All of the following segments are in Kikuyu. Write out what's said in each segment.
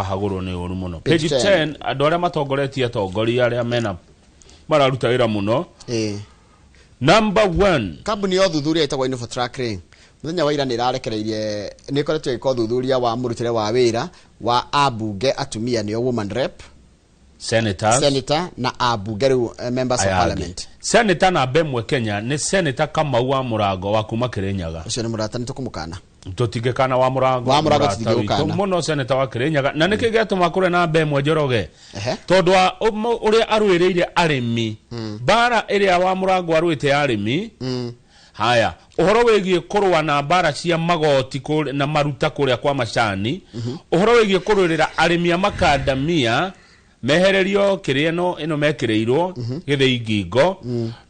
Hagũrwo nĩ ũru mũno. Page page 10. 10, andũ arĩa matongoretie, atongoria arĩa mena mararuta wĩra mũno. Number 1. Kambuni ya ũthuthuria ĩtagwo Infotrack rĩ, mũthenya wa ira nĩ ĩrarekereirie, nĩ ĩkoretwo ĩgĩka ũthuthuria wa mũrutĩre wa wĩra wa ambunge atumia, nĩo woman rep, senators, senator na ambunge rĩu, members of aya angĩ. parliament. Senator namba 1 Kenya nĩ Senator Kamau wa Mũrango wa kuma Kĩrĩnyaga. Ũcio nĩ mũrata, nĩ tũkũmũkana. Tũtingĩkana wa Mũrango. Wa Mũrango mũrata tũtingĩgũkana. witũ mũno, senator wa Kĩrĩnyaga, na nĩkĩ gĩatũma kũrĩa namba 1, Njoroge? Tondũ wa ũrĩa arũĩrĩire arĩmi, mbara ĩrĩa wa Mũrango arũĩte ya arĩmi. Haya, ũhoro wĩgiĩ kũrũa na mbara cia magoti na maruta kũrĩa kwa macani, ũhoro wĩgiĩ kũrũĩrĩra arĩmi a makandamia mehererio kĩrĩa ĩno mekĩrĩirwo gĩthĩi ngingo,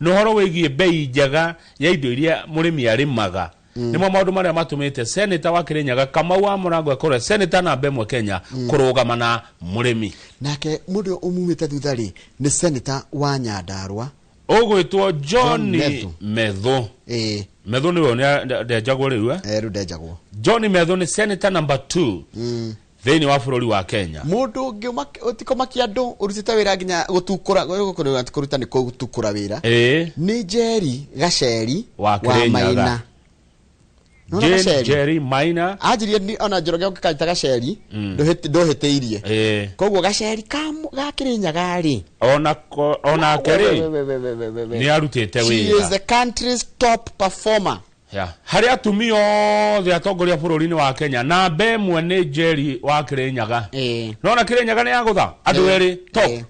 na ũhoro wĩgiĩ bei njega ya indo iria mũrĩmi arĩmaga, nĩmo maũndũ marĩa matũmĩte senator wa Kĩrĩnyaga Kamau wa Mũrango akorwo senator namba 1 Kenya kũrũgama na mũrĩmi. Nake mũndũ ũyũ ũmumĩte thutha rĩ, nĩ senator wa Nyandarua. Ũgwĩtwo John Methu. Methu. Methu nĩwe ndenjagwo rĩu, eh? Rĩu ndenjagwo. John Methu nĩ senator number 2 thĩinĩ wa bũrũri wa Kenya. Mũndũ ũngĩ ũtikomakia andũ ũrutĩte wĩra nginya gũtukũra, kũruta nĩ gũtukũra wĩra, nĩ Njeri Gaceri wa wa Kĩrĩnyaga. Maina. Nĩwona Jane Gaceri? Jerry Maina. Anjirie ni ona Njoroge ũngĩkanyita Gaceri, ndũhĩtĩirie. Koguo Gaceri ga Kĩrĩnyaga rĩ, Onake rĩ nĩ arutĩte She is wĩra. the country's top performer. Yeah. Harĩ atumia othe atongoria bũrũri-inĩ wa Kenya, namba 1 nĩ Njeri wa Kĩrĩnyaga. Nona Kĩrĩnyaga nĩ yagũtha andũ erĩ top,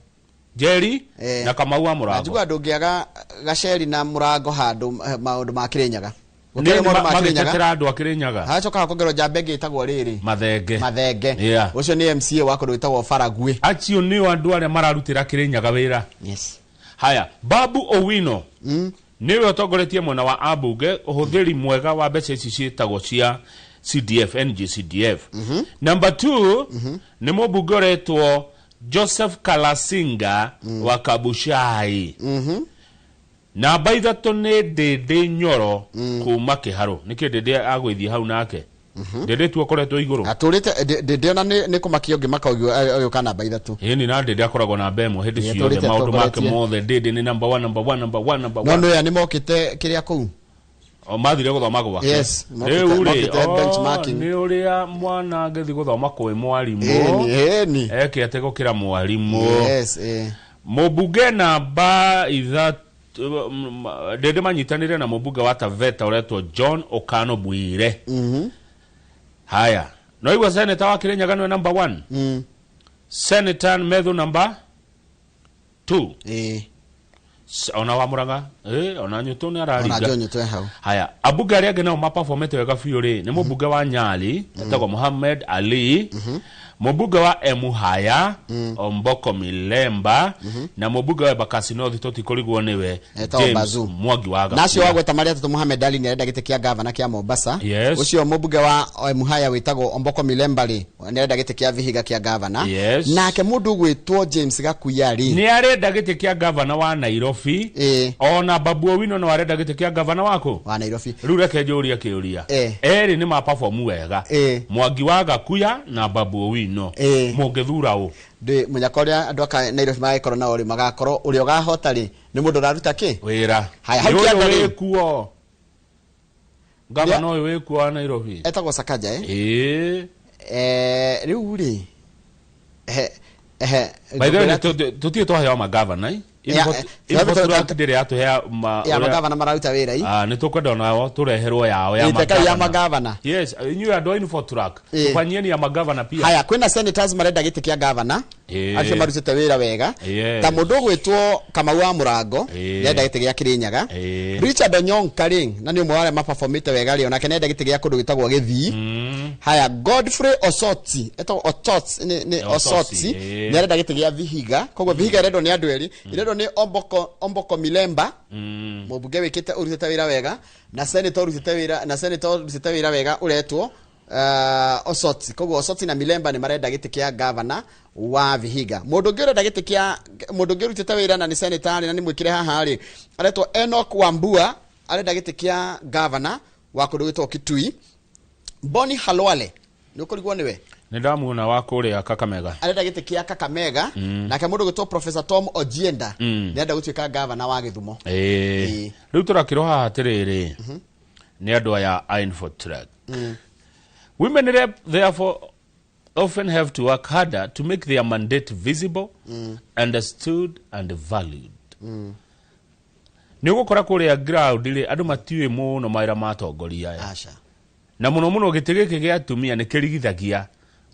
Njeri na Kamau wa Na Mũrango. njigua ndũngĩaga Gaceri na Mũrango handũ, maũndũ ma Kĩrĩnyaga. Nĩ Gũtirĩ maũndũ ma Kĩrĩnyaga. magĩtetera andũ a Kĩrĩnyaga. Hagacoka hakongerwo njamba ĩngĩ ĩtagwo rĩrĩ, Mathenge. Mathenge. Ũcio nĩ MCA wa kũndũ gwĩtagwo Faragwe. Acio nĩo andũ arĩa mararutĩra Kĩrĩnyaga wĩra. Haya, Babu Owino nĩwe ũtongoretie mwena wa ambunge ũhũthĩri mwega wa mbeca ici ciĩtagwo cia CDF, NGCDF. Number 2 nĩ mũmbunge ũretwo Joseph Kalasinga wa Kabuchai. Namba 3 nĩ Ndĩndĩ Nyoro kuma Kĩharũ. Nĩkĩ Ndĩndĩ agũithiĩ hau nake? Ndĩndĩ tu akoretwo igũrũ. Atũrĩte Ndĩndĩ ona nĩ kũmakia ũngĩmaka ũgĩũka namba 3. Ĩni na Ndĩndĩ akoragwo namba 1 hĩndĩ Nĩ ciothe, atũrĩte maũndũ make atongoretie. mothe Ndĩndĩ nĩ number 1, number 1, number 1, number No 1. nĩ aya nĩ mokĩte kĩrĩa kũu. O mathire gũthoma gwake. Yes, Rĩu rĩ, mokĩte benchmarking. nĩ ũrĩa mwana angĩthiĩ gũthoma kwĩ mwarimũ, Ĩni, ĩni. eke atĩ gũkĩra mwarimũ. Yes. Mũmbunge namba 3, Ndĩndĩ manyitanĩre na mũmbunge wa Taveta ũretwo John Okano Bwire. Haya, no igua senator wa Kĩrĩnyaga nĩwe number 1, Senator Methu number 2. Ona wa Mũrang'a, ona Nyũtũ nĩ Ona araringa. John Nyũtũ e hau. Haya, ambunge arĩa angĩ nao maperformete wega biũ rĩ, nĩ mũmbunge wa Nyali etagwo Mohamed Ali, mũmbunge wa Emuhaya Omboko Milemba, na mũmbunge wa Embakasi North tũtikũrigwo nĩwe, Etagwo James Bazu. Mwangi wa Na acio Gakuya. wagweta marĩa atatũ, Mohamed Ali nĩ arenda gĩtĩ kĩa gavana kĩa Mombasa. Ũcio mũmbunge wa Muhaya wĩtagwo Omboko Milemba rĩ, nĩ arenda gĩtĩ kĩa Vihiga kĩa gavana. Nake mũndũ ũgwĩtwo James Gakuya rĩ, Nĩ arenda gĩtĩ kĩa gavana wa Nairobi. Ona Babu Owino no arenda gĩtĩ kĩa gavana waku wa Nairobi. Rĩu reke njũrie kĩũria. Erĩ nĩ maperform wega, Mwangi wa Gakuya na Babu Owino. Mũngĩthura ũ? Ndĩ mũnyaka ũrĩa andũ aka Nairobi magagĩkorwo nao rĩ, magakorwo ũrĩa ũgahota rĩ nĩ mũndũ ũraruta kĩ wĩra. Haya, hau Nĩ ũyũ kĩanda rĩ. wĩkuo, gavana ũyũ wĩkuo wa Nairobi. Etagwo Sakaja, eh? Ĩĩ. Rĩu rĩ, ehe ehe By the way, tũtirĩ twaheo magavana. Infotrak ndĩrĩ yatũhea ya magavana mararuta wĩra i. Ah, nĩ tũkwenda onao tũreherwo yao ya Ĩteka ya magavana. Yes, inyuĩ andũ a Infotrak, tũfanyieni ya magavana pia. Haya, kwĩna senators marenda gĩtĩ kĩa gavana, acio marutĩte wĩra wega, ta mũndũ ũgwĩtwo Kamau wa Mũrango, nĩarenda gĩtĩ gĩa Kĩrĩnyaga. Richard Onyonka rĩ, na nĩ ũmwe wa arĩa maperformĩte wega rĩ, onake nĩarenda gĩtĩ gĩa kũndũ gĩtagwo Gĩthii. Haya, Godfrey Osoti, etagwo Otot, nĩ Osoti, Osoti, nĩarenda gĩtĩ gĩa Vihiga. Koguo Vihiga ĩrendwo nĩ andũ erĩ, ĩrendwo nĩ Omboko Milemba, mũmbunge wĩkĩte ũrutĩte wĩra wega, na senator ũrutĩte wĩra, na senator ũrutĩte wĩra wega ũretwo Osoti. Koguo Osoti na Milemba nĩ marenda gĩtĩ kĩa gavana wa Vihiga. Mũndũ ũngĩ ũrenda gĩtĩ kĩa, mũndũ ũngĩ ũrutĩte wĩra na nĩ senator rĩ, na nĩ mwĩkĩre haha rĩ, aretwo Enoch Wambua, arenda gĩtĩ kĩa gavana wa kũndũ gwĩtagwo Kitui. Boni Halwale, nĩ ũkũrigwo nĩwe? Nĩ ndamuona wa kũrĩa Kakamega. Arenda gĩtĩ kĩa Kakamega. Nake mũndũ gwĩtwo Professor Tom Ojienda nĩarenda gũtuĩka gavana wa Gĩthumo. Ĩĩ. Ĩĩ. Rĩu tũrakĩrwo haha atĩrĩrĩ, nĩ andũ aya a Infotrack. Women rep therefore often have to work harder to make their mandate visible, understood and valued. Nĩ ũgũkora kũrĩa ground rĩ, andũ matiũĩ mũno mawĩra ma atongoria aya. Aca. Na mũno mũno gĩtĩ gĩkĩ gĩa atumia nĩ kĩrigithagia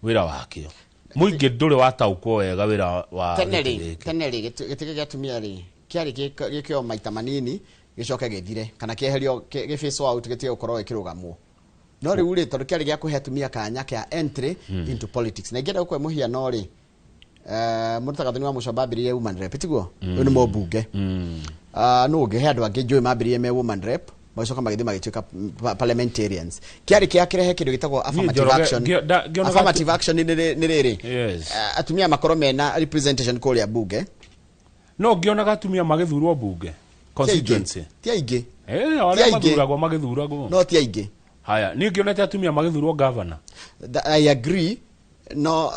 wĩra wakĩo. Mũingĩ ndũrĩ wataũkwo wega wĩra wa Tene gĩtĩ rĩ, gĩkĩ. tene rĩ, gĩtĩ gĩkĩ gĩa atumia rĩ, kĩarĩ gĩkĩo maita manini gĩcoke gĩthire kana kĩeherio, gĩ phase out, gĩtige gũkorwo gĩkĩrũgamwo. No rĩu rĩ, tondũ kĩarĩ gĩa kũhe atumia kanya kĩa entry into politics, na ingĩenda gũkũhe mũhiano rĩ, mũndũ ta Gathoni wa Mũcomba ambĩrĩirie woman rep, tiguo? Ũyũ nĩ mũmbunge. Nũ ũngĩ? He andũ angĩ njũĩ mambĩrĩirie me woman rep, magĩcoka magĩthiĩ magĩtuĩka parliamentarians. Kĩarĩ kĩa kĩrehe kĩndũ gĩtagwo affirmative Njoroge, action. Ngĩonaga Affirmative action nĩ rĩrĩ, Yes. Atumia makorwo mena representation kũrĩa bunge. No ngĩonaga atumia magĩthurwo bunge constituency. Ti aingĩ. Eh, arĩa Ti aingĩ. mathuragwo magĩthuragwo. No ti aingĩ. Haya, niĩ ngĩonete atumia magĩthurwo governor. I agree, no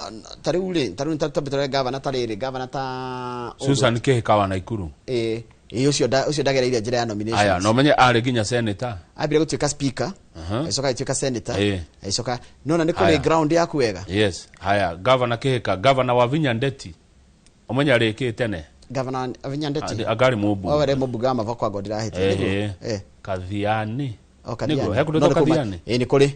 ta rĩu rĩ, ta rĩu twambe tũrore gavana, ta rĩrĩ gavana ta Susan Kihika wa Naikuru. Ĩĩ, ũcio ndagereire njĩra ya nominations. Haya, no menye arĩ nginya senator. Ambire gũtuĩka speaker, agĩcoka agĩtuĩka senator, agĩcoka nona nĩ kũrĩ Haya. ground yaku wega. Yes. Haya, governor Kihika, governor wa Vinya Ndeti. Ũmenye arĩkĩte tene. Governor Vinya Ndeti. Angarĩ mũmbunge. Wewe mũmbunge wa Mavoko, anga ndĩrahĩtia, nĩguo? Eh. Kathiani. O, Kathiani. Nĩguo, he kũndũ No, ta nĩ kũma- Kathiani. Ĩĩ, nĩ kũrĩ.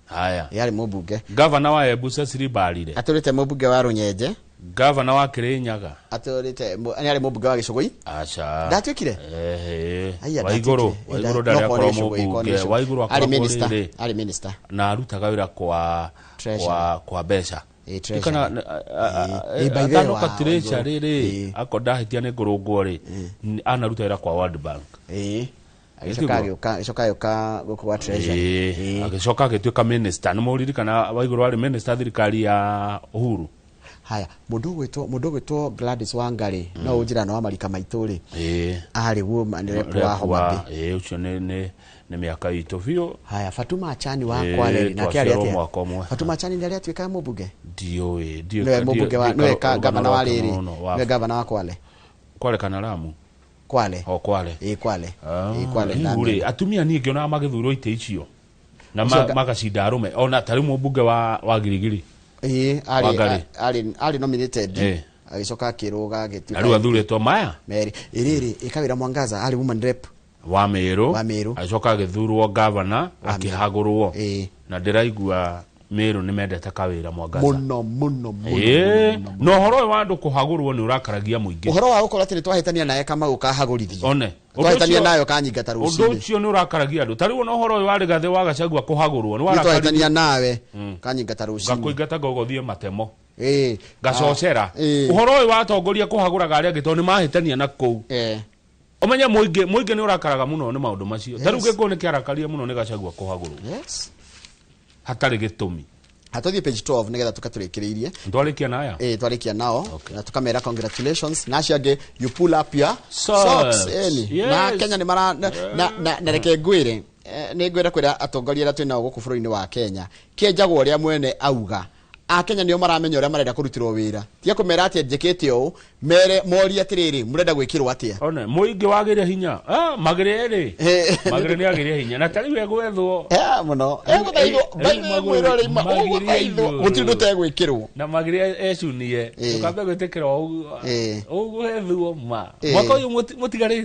Haya. Ĩĩ, arĩ mũmbunge. Governor wa Embu Cecily Mbarire. Atũrĩte mũmbunge wa Rũnyenje. Governor wa Kirinyaga. Atũrĩte nĩ arĩ mũmbunge wa Gĩcũgũi. Aca. Ndatuĩkire? Ehe. Aya, Waigũrũ, ndatuĩkire. Waigũrũ No, ndarĩ korwo nĩ akorwo Gĩcũgũi, korwo nĩ mũmbunge. Gĩcũgũi. Waigũrũ Arĩ akoragwo minister, rĩrĩ. arĩ minister. Na arutaga wĩra kwa Treasury. kwa mbeca. Ĩĩ, treasury. Kana Ĩĩ, by the way, atanoka treasury Waigũrũ. rĩ, ako ndahĩtia nĩ ngũrũngwo rĩ, anaruta wĩra kwa World Bank. Ĩĩ. Agĩcoka Ĩtiguo? agĩũka, agĩcoka agĩũka gũkũ gwa treasury. Ĩĩ, Ĩĩ. agĩcoka agĩtuĩka minister. Nĩ mũririkana Waigũrũ arĩ minister thirikari ya Uhuru. Haya, mũndũ ũgwĩtwo Gladys Wangari, no ũnjĩra no wa marika maitũ rĩ, Ĩĩ. arĩ woman rep wa Rep Homa Bay. Ĩĩ, ũcio nĩ mĩaka itũ biũ. Haya, Fatuma Achani wa Ĩĩ, Kwale rĩ, nake arĩ twaciarwo atĩa? mwaka ũmwe. Fatuma Achani nĩ arĩ atuĩka mũmbunge? Ndiũĩ, ndiũĩ. Nĩwe mũmbunge wa, nĩwe gavana wa rĩrĩ, nĩwe gavana wa Kwale. Kwale kana Lamu? Kwale. O Kwale. Ĩĩ, Kwale. Ĩĩ, Kwale. Rĩu rĩ, Ndamenya. atumia niĩ ngĩonaga magĩthurwo itĩ icio na Ũcio magacinda arũme, ona ta rĩu mũmbunge wa Girigiri. Ĩĩ, arĩ Wangari. arĩ nominated. Ĩĩ. Agĩcoka akĩrũga agĩtuĩka. Na rĩu athurĩtwo maya. Mary. Ĩrĩrĩ, ĩkawĩra Mwangaza arĩ woman rep. Wa Meru. Wa Meru. Agĩcoka agĩthurwo gavana, akĩhagũrwo. Ĩĩ. Na ndĩraigua Meru nĩ mendete kawĩra Mwangaza. Mũno mũno mũno. Ĩĩ, Mũno, mũno. na ũhoro ũyũ wa andũ kũhagũrwo nĩ ũrakaragia mũingĩ. Ũhoro wa gũkorwo atĩ nĩ twahĩtania naye Kamau kahagũrithio. One. Ũndũ Twahĩtania nayo kanyingata ũndũ rũcinĩ. ũcio nĩ ũrakaragia andũ. Ta rĩu ona ũhoro ũyũ wa Rigathĩ wa Gachagua kũhagũrwo nĩ Nĩ warakaririe. twahĩtania nawe kanyingata rũcinĩ. Ngakũingata ngogothiĩ matemo. Ĩĩ. Ngacocera. Ĩĩ. Ũhoro ũyũ wa atongoria kũhagũraga arĩa angĩ tondũ nĩ mahĩtania na kũu. Ũmenye mũingĩ nĩ ũrakaraga mũno nĩ maũndũ macio. Ta rĩu gĩkũyũ nĩ kĩarakarie mũno nĩ Gachagua kũhagũrwo. Hatarĩ gĩtũmi. Atũthiĩ page 12 nĩgetha tũkatũrĩkĩrĩirie. Ndwarĩkia na aya? Ĩĩ, twarĩkia nao. Na tũkamera congratulations, na acio angĩ, you pull up your socks. socks. Ĩni. Yes. Na Kenya nĩ mara na reke ngwĩre, nĩ ngwĩra kwĩra atongoria arĩa twĩ nao gũkũ bũrũri-inĩ wa Kenya, kĩenjagwo ũrĩa mwene auga. Akenya nĩo maramenya ũrĩa marenda kũrutĩrwo wĩra, tiga kũmera atĩ njĩkĩte ũũ, mere morie atĩrĩrĩ, mũrenda gwĩkĩrwo atĩa? One mũingĩ wagĩre hinya. Ah, magĩre rĩ. Magĩre nĩ agĩre hinya. Na ta rĩu egwethwo. Mũno egũthaithwo. Rĩu By the way, mwĩrorei ma magĩrĩ ũgũthaithwo, igũrũ. gũtirĩ ũndũ ũtegwĩkĩrwo. Na magĩre ecunie. Ĩĩ. Ndũkambe gwĩtĩkĩra ũguo. Ĩĩ. Ũgwethwo ma. Ĩĩ. Mwaka ũyũ mũtigarĩte.